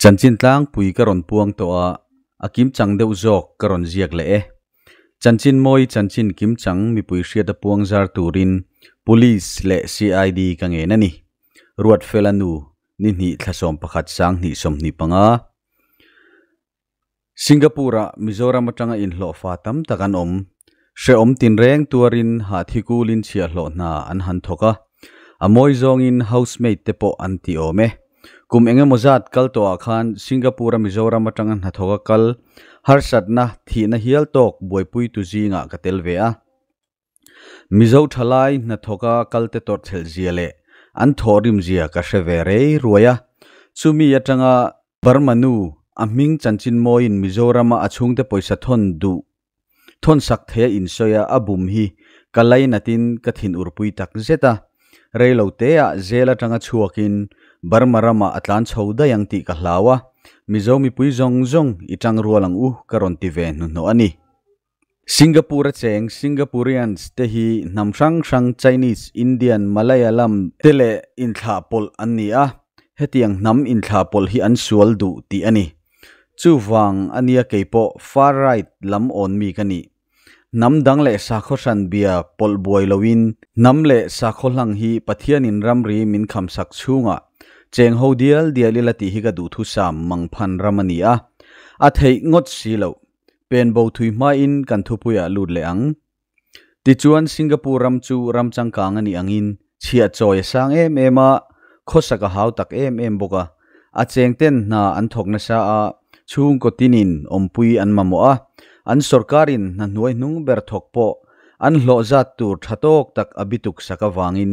Chanchin tlangpui ka rawn puang tawh a, a kimchang deuh zawk ka rawn ziak leh e. Chanchin mawi chanchin kimchang mipui hriata puang zar turin Police leh CID ka ngen a ni. Ruatfela nu, ni hnih thla 11 2025. Singapore-ah Mizoram atanga inhlawhfa tam tak an awm. Hrehawm tinreng tuarin hahthi kulin chhiahhlawh hna an han thawk a. A mawi zawngin housemaid te pawh an ti awm e. Kum engemaw zat kal tawhah khan Singapore-a Mizoram atanga hnathawka kal harsatna thihna hial tawk buaipuitu zingah ka tel ve a. Mizo thalai hnathawka kalte tawrhchhelh zia leh an thawhrim zia ka hre ve rei ruai a. Chumi atanga Burma nu a hming chanchin mawiin Mizorama a chhungte pawisa thawn duh thawn sak theia insawi a a bum hi ka lainatin ka thin urpui tak zet a. Reilo teah zel atanga chhuakin Burma ramah a tlan chho daih ang tih ka hlau a, Mizo mipui zawng zawng i tang rual ang u ka rawn ti ve hnuhnawh a ni. Singapore a cheng Singaporeans te hi hnam hrang hrang Chinese, Indian, Malayalam te leh inthlah pawlh an ni a, hetiang hnam inthlah pawlh hi an sual duh tih a ni. Chuvang a nia keipawh far right lam awn mi ka nih. Hnam dang leh sakhaw hran bia pawlh buai loin hnam leh sakhaw hlang hi Pathianin ramri min khamsak chhungah cheng ho dial dial ila tih hi ka duhthusam mangphan ram a ni a, a theih ngawt si loh. Pen bo thui hmain kan thupuiah lut leh ang. Tichuan Singapore ram chu ram changkang a nih angin chhiah chawi a sang em em a, khawsak a hau tak em em bawk a. A chengten hna an thawk nasa a, chhungkaw tinin awmpui an mamawh a, an sawrkarin hna hnuai hnung ber thawk pawh an hlawh zat tur tha tawk tak a bituk sak avangin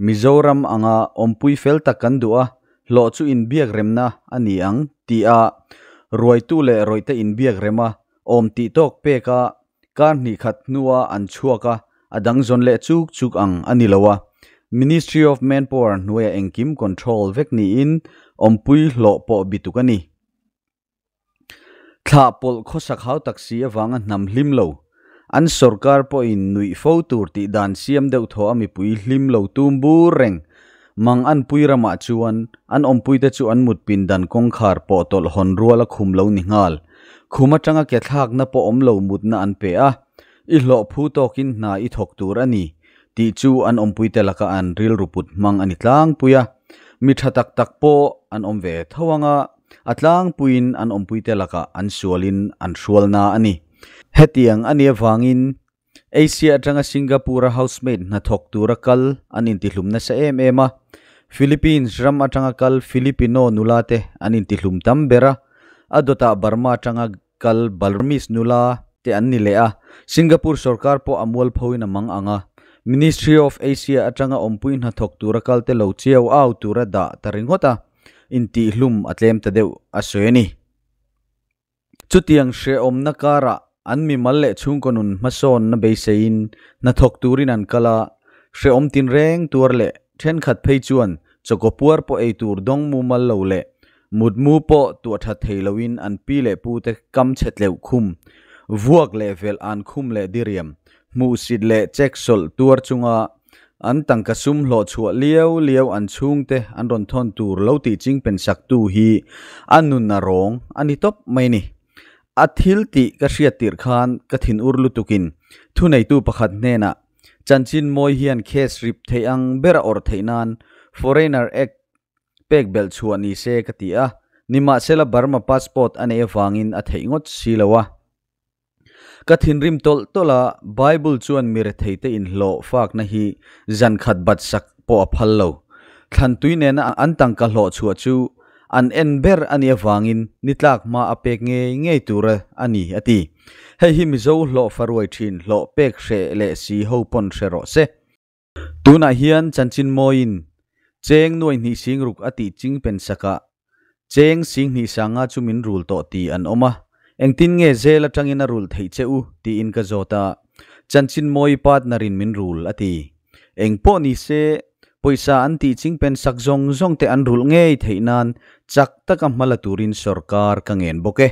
Mizoram anga awmpui fel tak kan duh a, hlawh chu inbiak remna a ni ang tih a ruaitu leh rawihte inbiak rema awm tih tawk pek a kar hnih khat hnua an chhuak a, a dang zawn leh chuk chuk ang a ni lo a. Ministry of Manpower hnuaiah engkim control vek niin awmpui hlawh pawh bituk a ni. Thlah pawlh khawsak hau tak si avanga hnam hlim lo, an sawrkar pawhin nuih fo tur tih dan siam deuh thaw a mipui hlim lo tum bur reng. Mang an pui ramah chuan an awmpuite chu an mut pindan kawngkhar pawh tawlh hawn rual a khum lo ni nghal. Khum atanga ke thlakna pawh awm lo mutna an pe a, I hlawh phu tawkin hna i thawk tur a ni tih chu an awmpuite laka an rilru put hmang a ni tlangpui a. Mi tha tak tak pawh an awm ve tho anga. A tlangpuiin an awmpuite lakah an sualin an hrualna a ni. Hetiang a nih avangin Asia atanga Singapore-a housemaid hnathawk tura kal an intihlum nasa em em a. Philippines ram atanga kal Filipino nula te an intihlum tam ber a, a dawtah Burma atanga kal Burmese nula te an ni leh a. Singapore sorkar pawh a mualphoin a mang ang a, Ministry of Asia atanga awmpui hnathawk tura kal te lo chiau au tura dah ta ringawt a. Intihhlum a tlem ta deuh a sawi a ni. Chutiang hrehawmna karah an mimal leh chhungkaw nun hmasawnna beiseiin hnathawk turin an kal a, hrehawm tinreng tuar leh thenkhat phei chuan chawkaw puar pawh ei tur dawng mumal lo leh mutmu pawh tuah that thei loin an pi leh pute kam chhe tleuh khum, vuak leh velh an khum leh diriam, hmuhsit leh cheksawlh tuar chunga An tangka sum hlawh chhuah liau liau an chhungte an rawn thawn tur lo tih ching pen sak tu hi a nun a rawng a ni tawp mai ni. A thil tih ka hriat tirh khan ka thin ur lutukin thuneitu pakhat hnenah chanchin mawi hian case rip theih ang ber a awrh theih nan Foreigner Act pek belh chhuah ni se ka ti a, nimahsela Burma passport a neih avangin a theih ngawt si lo a. Ka thinrim tawlh tawlh a, Bible chuan mi retheite inhlawh fakna hi zan khat bat sak pawh a phal lo. Thlantui nena an tangka hlawh chhuah chu an en ber a nih avangin ni tlak hma a pek ngei ngei tur a ni, a ti. Hei hi Mizo hlawh faruai thin hlawh pek hreh leh si ho pawn hre rawh se. Tunah hian chanchin mawiin cheng nuai hnih sing ruk a tih ching pen sakah cheng sing hnih sanga chu min rul tawh tih an awm a, engtin nge zel atangin a rulh theih che u tiin ka zawt a, chanchin mawi partner in min rul a ti. Eng pawh ni se, pawisa an tih ching pen sak zawng zawng te an rulh ngei theih nan chak taka hma la turin sawrkar ka ngen bawk e.